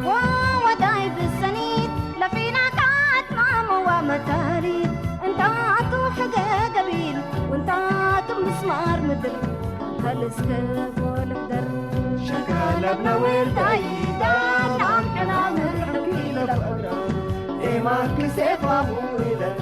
ወወዳይ ብሰኒት ለፊና ካትማመዋ መታሪት እንታቱ ሕገ ገቢል ወንታቱ ምስማር ምድር ካልስከ ቦለፍደር ሸካለብና ወልዳይ ዳናም ዕናምር ሕኪ ለፈግራ ኤማን ክሴፋሙ ኢለና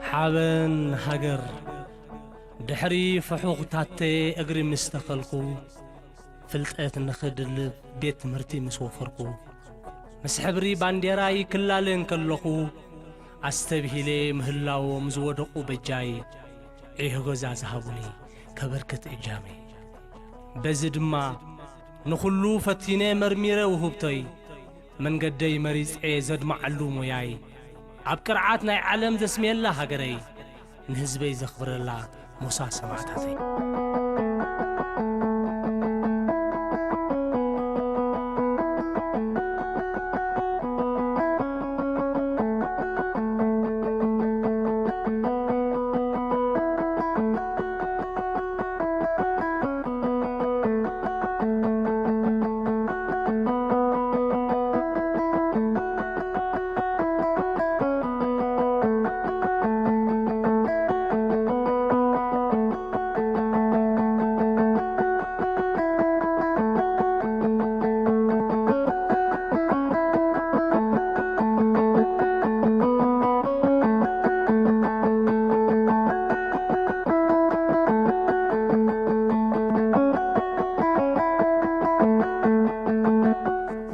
ሓበን ሃገር ድሕሪ ፍሑኽታተ እግሪ ምስ ተኸልኩ፣ ፍልጠት ንኽድልብ ቤት ትምህርቲ ምስ ወፈርኩ፣ ምስ ሕብሪ ባንዴራይ ክላለ እንከለኹ፣ ኣስተብሂለ ምህላዎም ዝወደቑ በጃይ፣ ዒሆ ገዛ ዝሃቡኒ ከበርክት እጃመይ። በዚ ድማ ንኹሉ ፈቲነ መርሚረ ውህብቶይ፣ መንገደይ መሪጸ ዘድምዓሉ ሞያይ፣ ኣብ ቅርዓት ናይ ዓለም ዘስምየላ ሃገረይ፣ ንህዝበይ ዘኽብረላ ሞሳ ሰማእታተይ።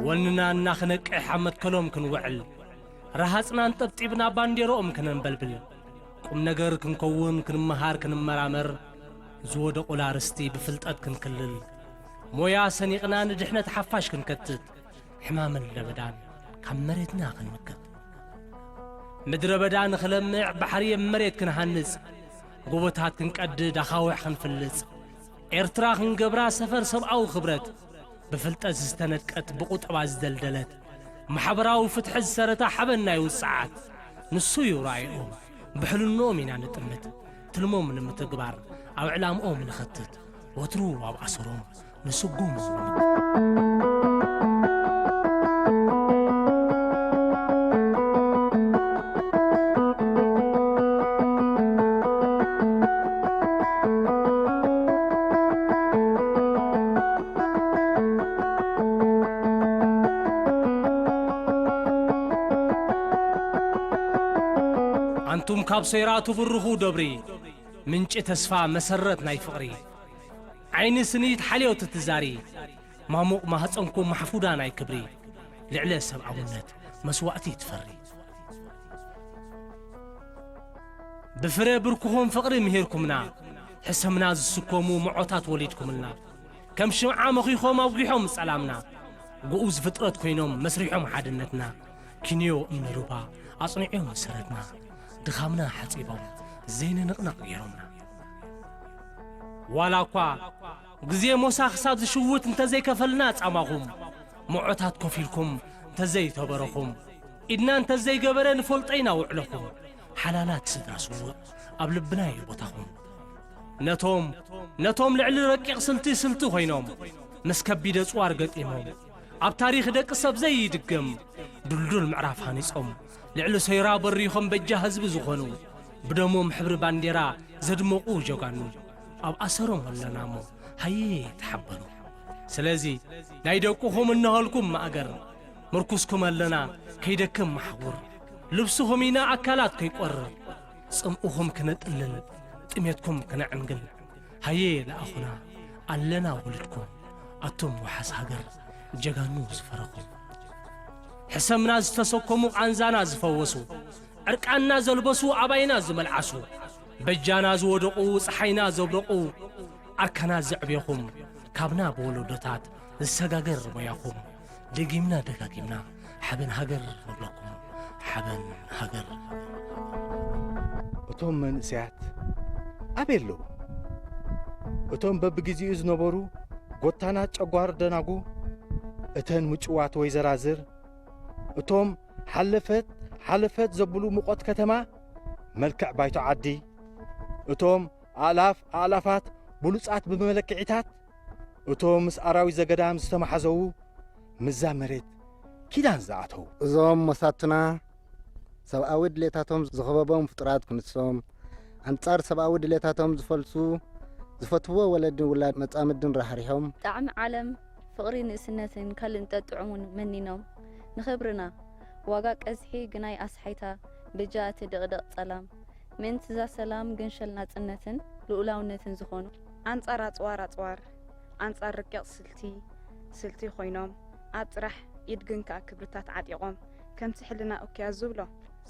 ወንና እናኽነቅሕ ኣብ መትከሎም ክንውዕል፣ ረሃጽና እንጠብጢብና ባንዴርኦም ክነንበልብል፣ ቁም ነገር ክንከውን ክንመሃር ክንመራመር፣ ዝወደቑላ ርስቲ ብፍልጠት ክንክልል፣ ሞያ ሰኒቕና ንድሕነት ሓፋሽ ክንከትት፣ ሕማምን ለበዳን ካብ መሬትና ክንምክት፣ ምድረ በዳ ንኽለምዕ ባሕሪ ኣብ መሬት ክንሃንጽ፣ ጎቦታት ክንቀድድ ኣኻውሕ ክንፍልጽ፣ ኤርትራ ክንገብራ ሰፈር ሰብኣዊ ክብረት፣ ብፍልጠት ዝተነድቀት ብቑጠባ ዝደልደለት፣ ማሕበራዊ ፍትሒ ዝሰረታ ሓበን ናይ ውጽዓት፣ ንሱ እዩ ራእይኦም፣ ብሕልንኦም ኢና ንጥምት፣ ትልሞም ንምትግባር ኣብ ዕላምኦም ንኸትት፣ ወትሩ ኣብ ኣሰሮም ንስጉም። ኣንቱም ካብ ሰይራ ትብርኹ ደብሪ፣ ምንጪ ተስፋ መሰረት ናይ ፍቕሪ፣ ዓይኒ ስኒት ሓልዮት እትዛሪ፣ ማሙቕ ማህፀንኩም ማሕፉዳ ናይ ክብሪ፣ ልዕለ ሰብኣውነት መስዋእቲ ትፈሪ። ብፍረ ብርክኹም ፍቕሪ ምሂርኩምና፣ ሕሰምና ዝስከሙ ምዖታት ወሊድኩምልና። ከም ሽምዓ መኺኾም ኣጉሊሖም ጸላምና፣ ግኡዝ ፍጥረት ኮይኖም መስሪሖም ሓድነትና። ኪንዮ እምኒ ሩባ ኣጽኒዖም መሰረትና፣ ድኻምና ሓጺቦም ዘይንንቕነቕ ገይሮምና። ዋላ እኳ ግዜ ሞሳ ክሳብ ዝሽውት እንተዘይከፈልና ጻማኹም፣ ምዖታት ኮፊልኩም እንተዘይተበረኹም፣ ኢድና እንተዘይገበረ ንፈልጦ ኢና ውዕለኹም። ሓላላት ስድራ ስዉእ ኣብ ልብና እዩ ቦታኹም። ነቶም፣ ነቶም ልዕሊ ረቂቕ ስልቲ ስልቲ ኮይኖም፣ ምስ ከቢድ ኣጽዋር ገጢሞም፣ ኣብ ታሪኽ ደቂ ሰብ ዘይድገም ድልዱል ምዕራፍ ሃኒጾም፣ ልዕሊ ሰይራ በሪኾም በጃ ህዝቢ ዝኾኑ፣ ብደሞም ሕብሪ ባንዴራ ዘድመቑ ጀጋኑ፣ ኣብ ኣሰሮም ኣለና እሞ ሃየ ተሓበኑ። ስለዚ ናይ ደቅኹም እነሆልኩም ማእገር፣ ምርኩስኩም ኣለና ከይደክም መሓውር፣ ልብስኹም ኢና ኣካላት ከይቆርር፣ ጽምእኹም ክነጥልል፣ ጥሜትኩም ክነዕንግል። ሃየ ለኣኹና፣ ኣለና ወለድኩም፣ ኣቱም ወሓስ ሃገር፣ ጀጋኑ ዝፈረኹ፣ ሕሰምና ዝተሰከሙ፣ ቃንዛና ዝፈወሱ፣ ዕርቃንና ዘልበሱ፣ ኣባይና ዝመልዓሱ፣ በጃና ዝወደቑ፣ ጸሓይና ዘብረቑ፣ ኣርካና ዘዕብየኹም፣ ካብና ብወለዶታት ዝሰጋገር ሞያኹም፣ ደጊምና ደጋጊምና ሓበን ሃገር ንብለኩም። ሓበን ሃገር። እቶም መንእሰያት ኣበይ ኣለዉ? እቶም በብግዜኡ ዝነበሩ ጎታናት ጨጓር ደናጉ፣ እተን ምጭዋት ወይዘራዝር፣ እቶም ሓለፈት ሓለፈት ዘብሉ ሙቐት ከተማ፣ መልክዕ ባይቶ ዓዲ፣ እቶም ኣእላፍ ኣእላፋት ብሉጻት ብመለክዒታት፣ እቶም ምስ ኣራዊት ዘገዳም ዝተማሕዘዉ፣ ምስዛ መሬት ኪዳን ዝኣተዉ። እዞም መሳቱና ሰብኣዊ ድሌታቶም ዝኸበቦም ፍጡራት ክንሶም፣ ኣንጻር ሰብኣዊ ድሌታቶም ዝፈልሱ፣ ዝፈትዎ ወለድን ውላድ መጻምድን ራሕሪሖም። ጣዕሚ ዓለም ፍቕሪ ንእስነትን ካልእን ጠጥዑሙን መኒኖም። ንኽብርና ዋጋ ቀዝሒ ግናይ ኣስሓይታ በጃ እቲ ድቕድቕ ጸላም። ምእንትዛ ሰላም ገንሸል ናጽነትን ልኡላውነትን ዝኾኑ። ኣንጻር ኣጽዋር ኣጽዋር፣ ኣንጻር ረቂቕ ስልቲ ስልቲ ኮይኖም፣ ኣብ ጥራሕ ኢድ ግን ከኣ ክብርታት ዓጢቖም፣ ከምቲ ሕልና ኡክያስ ዝብሎ፣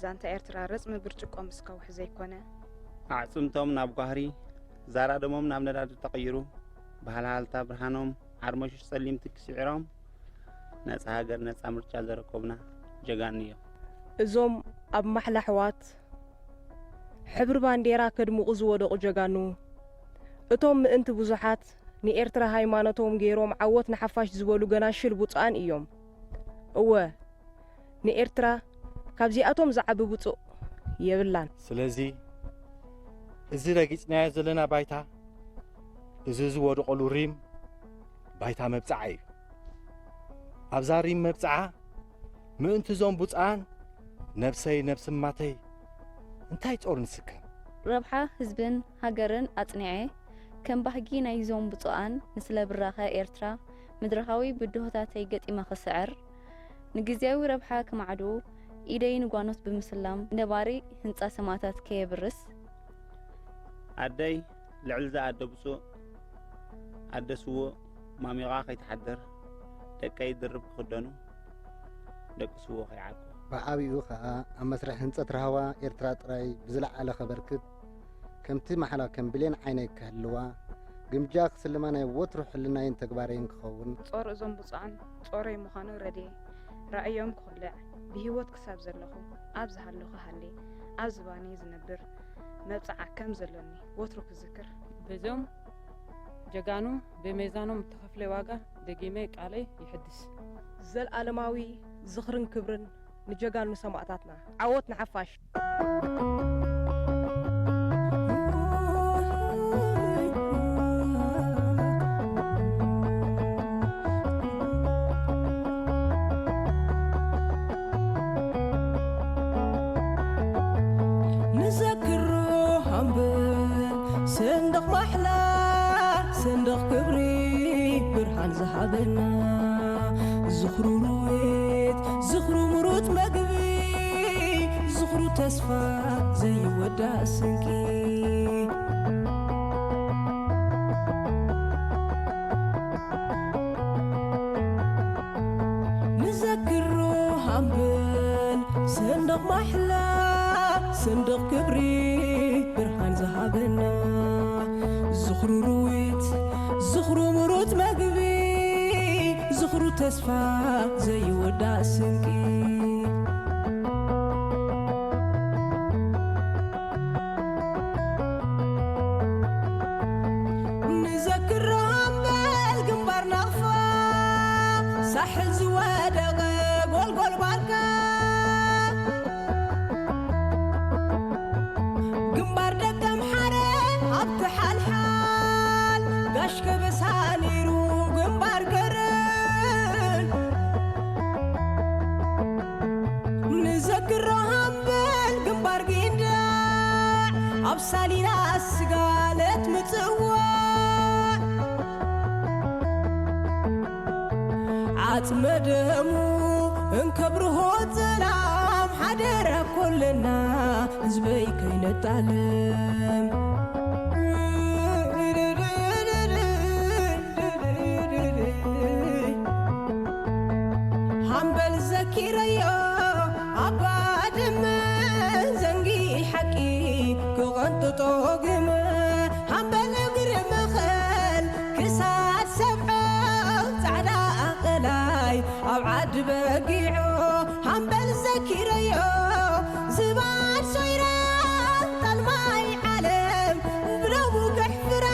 ዛንታ ኤርትራ ረጽሚ ብርጭቆ ምስ ከውሒ ዘይኮነ። ኣዕጽምቶም ናብ ጓህሪ፣ ዛራ ደሞም ናብ ነዳዲ ተቐይሩ፣ ብሃልሃልታ ብርሃኖም ዓርሞሽሽ ጸሊም ትኪ ስዒሮም፣ ነጻ ሃገር ነጻ ምርጫ ዘረከቡና ጀጋኑ እዮም። እዞም ኣብ ማሕላ ኣሕዋት ሕብሪ ባንዴራ ከድምቑ ዝወደቑ ጀጋኑ፣ እቶም ምእንቲ ብዙሓት ንኤርትራ ሃይማኖቶም ገይሮም ዓወት ንሓፋሽ ዝበሉ ገናሽል ብፁዓን እዮም። እወ፣ ንኤርትራ ካብዚኣቶም ዝዓቢ ብጹእ የብላን። ስለዚ፣ እዚ ረጊጽናዮ ዘለና ባይታ፣ እዚ ዝወደቐሉ ሪም ባይታ መብጽዓ እዩ። ኣብዛ ሪም መብጽዓ፣ ምእንቲ እዞም ብፁዓን፣ ነብሰይ ነብሲ ማተይ እንታይ ጾር ንስከም? ረብሓ ህዝብን ሃገርን ኣጽኒዐ፣ ከም ባህጊ ናይዞም ብፁዓን፣ ንስለ ብራኸ ኤርትራ፣ ምድራኻዊ ብድሆታተይ ገጢመ ክስዕር፣ ንግዝያዊ ረብሓ ክማዕዱ፣ ኢደይ ንጓኖት ብምስላም፣ ነባሪ ህንጻ ሰማእታት ከየብርስ። ኣደይ፣ ልዕሊ እዛ ኣደ ብጹእ፣ ኣደ ስዉእ፣ ማሚቓ ከይትሓድር፣ ደቀይ ድርብ ክኽደኑ፣ ደቂ ስዉእ ከይዓርኩ። ብዓቢኡ ኸኣ ኣብ መስርሕ ህንጸት ራህዋ ኤርትራ ጥራይ ብዝለዓለ ከበርክት፣ ከምቲ ማሕላ ከም ብሌን ዓይነይ ክህልዋ፣ ግምጃ ክስልማ ናይ ወትሩ ሕልናይን ተግባረይን ክኸውን። ጾር እዞም ብጹዓን ጾረይ ምዃኑ ረድኤ፣ ራእዮም ክኹልዕ፣ ብህይወት ክሳብ ዘለኹ፣ ኣብ ዝሃለኹ ሃልየ፣ ኣብ ዝባነይ ዝነብር መብጽዓ ከም ዘሎኒ ወትሩ ክዝክር። በዞም ጀጋኑ ብሜዛኖም እተኸፍለ ዋጋ ደጊመ ቃለይ ይሕድስ። ዘልኣለማዊ ዝኽርን ክብርን ንጀጋኑ ሰማእታትና። ዓወት ንሓፋሽ! ንዘክሮ ሃምበል ሰንደቕ ማሕላ፣ ሰንደቕ ክብሪ ብርሃን ዝሃበና። ዝኽሩ ርዌት፣ ዝኽሩ ምሩት መግቢ፣ ዝኽሩ ተስፋ ዘይወዳእ ስንቂ። ንዘክሮ ሃምበል ሰንደቕ ማሕላ፣ ሰንደቕ ክብሪ ብርሃን ዝሃበና። ዝኽሩ ርዊት፣ ዝኽሩ ምሩት መግቢ፣ ዝኽሩ ተስፋ ዘይወዳእ ስንቂ። ንዘክሮ ሃምበል ግንባር ናቕፋ፣ ሳሕል ዝወደቐ ጎልጎል ባርካ። ግንባር ደቀምሓረ ኣብቲ ሓልሓል፣ ጋሽ ከበሳ ነይሩ ግንባር ገረን። ንዘክሮ ሃምበል ግንባር ጊንዳዕ፣ ኣብ ሳሊና ስጋለት ምጽዋዕ። ዓጽመ ደሙ እንከብርሆ ጸላም ሓደራ ኮለና ህዝበይ ከይነጣለም። ጦግመ ሃምበል እግሪ ምኸል ክሳድ ሰብዖ ጻዕዳ ኣቐላይ ኣብ ዓዲ በጊዖ ሃምበል ዘኪረዮ ዝባድ ሶይራ ጣልማይ ዓለም ብሎሙ ከሕፍራ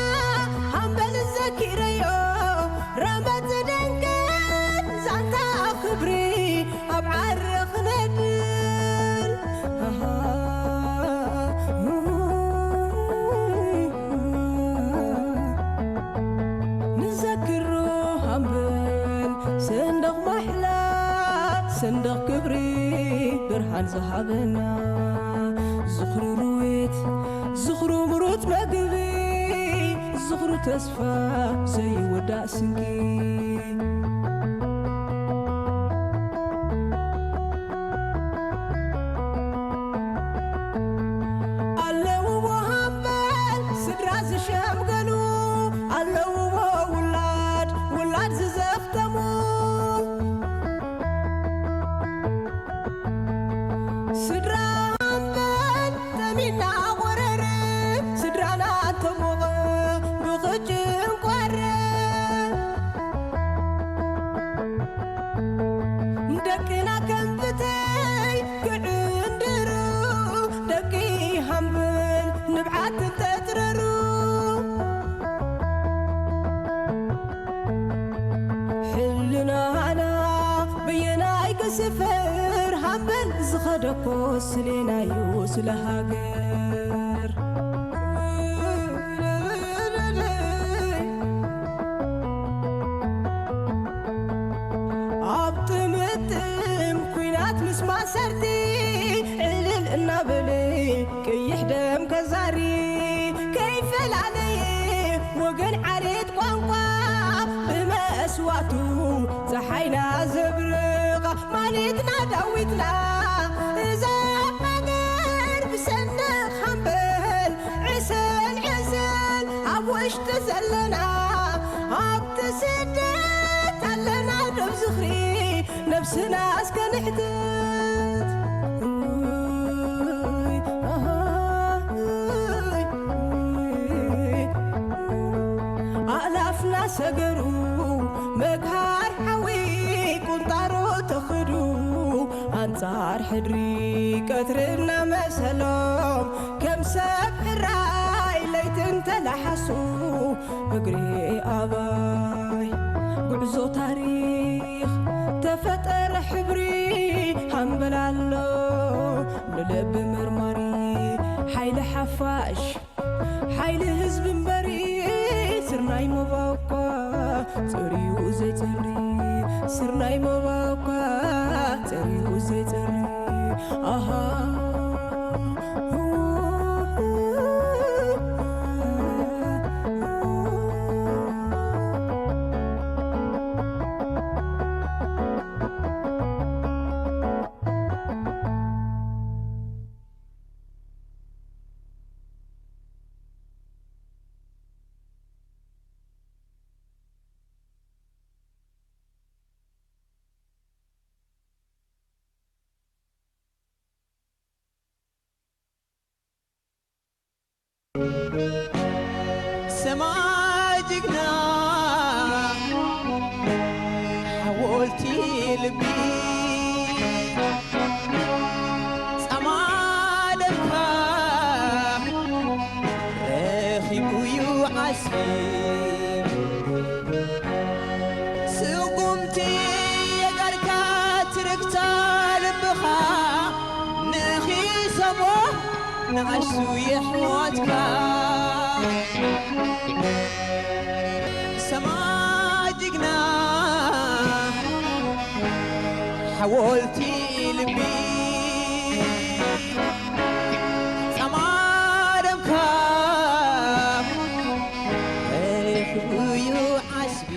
ሃምበል ዘኪረዮ ረመት ደንቀ ዛንታ ክብሪ ኣብ ዓሪ ክነድር ንዘክሮ ሃምበል ሰንደቕ ማሕላ ሰንደቕ ክብሪ ብርሃን ዝሃበና ዝኽሩ ርዌት ዝኽሩ ምሩት መግቢ ዝኽሩ ተስፋ ዘይወዳእ ስንቂ ኣለውዎ ሃምበል ስድራ ዝሸምገሉ ኣለውዎ ውላድ ውላድ ዝዘፍተሙ ስድራ ሃምበል ጠሚና ቆረረ ስድራና እንተሞቐ ብቕጭን ቆረ ደቅና ከም ብተይ ክዕንድሩ ደቂ ሃምበል ንብዓት እንተጥረሩ ሕልናና በየናይ ክስፈር ሃምበል ዝኸደኮ ስሌናዩ ስለ ሃገር ኣብ ጥምጥም ኲናት ምስ ማሰርቲ ዕልል እናበለ ቅይሕ ደም ከዛሪ ከይፈላለየ ወገን ዓሌት ቋንቋ ብመስዋእቱ ፀሓይና ዘብርቓ ማሌትና ዳዊትና እዛ ሃገር ብሰንደቕ ሃምበል ዕሰል ዕሰል ኣብ ውሽጢ ዘለና ኣብቲ ስደት ኣለና ዶብ ዝኽሪ ነብስና እስከ ንሕተት ኣእላፍና ሰገሩ መግሃር ሓዊ ቁንጣሮ ተኽዱ ኣንጻር ሕድሪ ቀትሪ እናመሰሎም ከም ሰብ ሕራይ ለይቲ እንተላሓሱ እግሪ ኣባይ ጉዕዞ ታሪኽ ተፈጠረ ሕብሪ ሃምበል ኣሎ ንልቢ መርማሪ ሓይሊ ሓፋሽ ሓይሊ ህዝቢ እምበሪ ስርናይ መባኳ ጸሪኡ ዘይጸሪ ስርናይ መባኳ ጸሪኡ ዘይጸሪ ኣሃ ሰማይ ጅግና ሓወልቲ ልቢ ጻማ ደምካ ረኺቡ ዩ ዓስቢ ስጉምቲ የጋርካ ትርግታ ልብኻ ንኺሰሞ ንዓሱ የሕሞትካ ሰማይ ጅግና ሓወልቲ ልቢ ጻማ ደምካ ረኺቡ ዩ ዓስቢ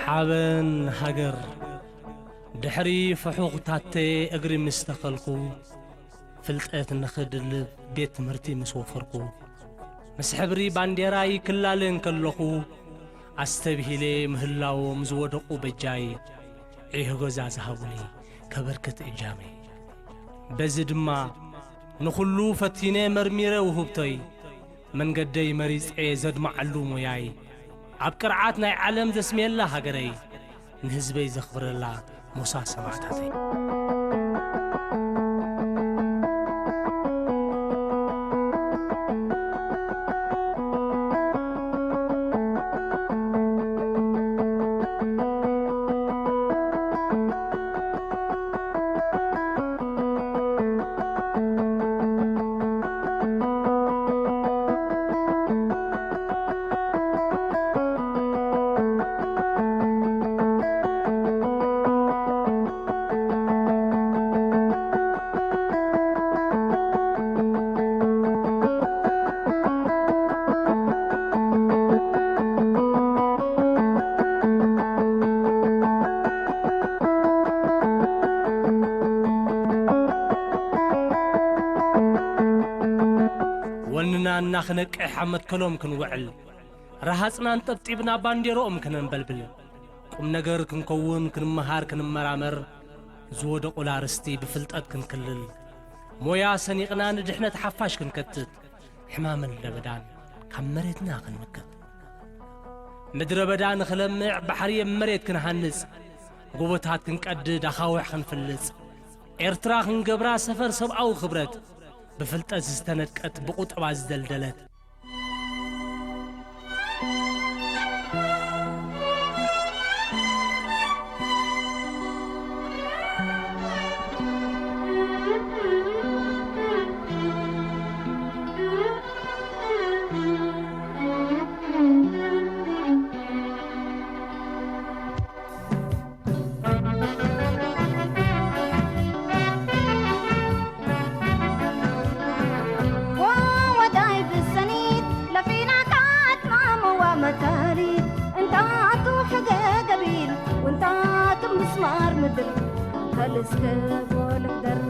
ሓበን ሃገር ድሕሪ ፍሑኽ ታተ እግሪ ምስ ተኸልኩ ፍልጠት ንኽድልብ ቤት ትምህርቲ ምስ ወፈርኩ፣ ምስ ሕብሪ ባንዴራይ ክላለ እንከለኹ፣ ኣስተብሂለ ምህላዎም ዝወደቑ በጃይ ዒሆ ገዛ ዝሃቡኒ ከበርክት እጃመይ። በዚ ድማ ንኹሉ ፈቲነ መርሚረ ውህብቶይ፣ መንገደይ መሪጸ ዘድምዓሉ ሞያይ፣ ኣብ ቅርዓት ናይ ዓለም ዘስምየላ ሃገረይ፣ ንህዝበይ ዘኽብረላ ሞሳ ሰማእታተይ። ወንና እናኽነቅሕ ኣብ መትከሎም ክንውዕል፣ ረሃጽና እንጠብጢብና ባንዴሮኦም ክነንበልብል፣ ቁም ነገር ክንከውን ክንመሃር ክንመራመር፣ ዝወደቑላ ርስቲ ብፍልጠት ክንክልል፣ ሞያ ሰኒቕና ንድሕነት ሓፋሽ ክንከትት፣ ሕማምን ለበዳን ካብ መሬትና ክንምክት፣ ምድረ በዳ ንኽለምዕ ባሕሪ ኣብ መሬት ክንሃንጽ፣ ጎቦታት ክንቀድድ ኣኻውሕ ክንፍልጽ፣ ኤርትራ ክንገብራ ሰፈር ሰብኣዊ ክብረት፣ ብፍልጠት ዝተነድቀት ብቑጠባ ዝደልደለት፣ ወወዳይ ብሰኒት ለፊና ካትማምዋ መታሊት እንታቱ ሕገ ገቢል ወንታቱ ምስማር ምድር ካልስከ ጎልሕደር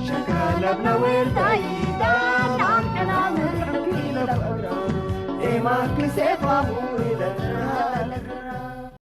ሸካለብና ወልዳይ ዳናም ሕናምር ሕኪ ለፍቅራ ኤማን ክሴፋሁ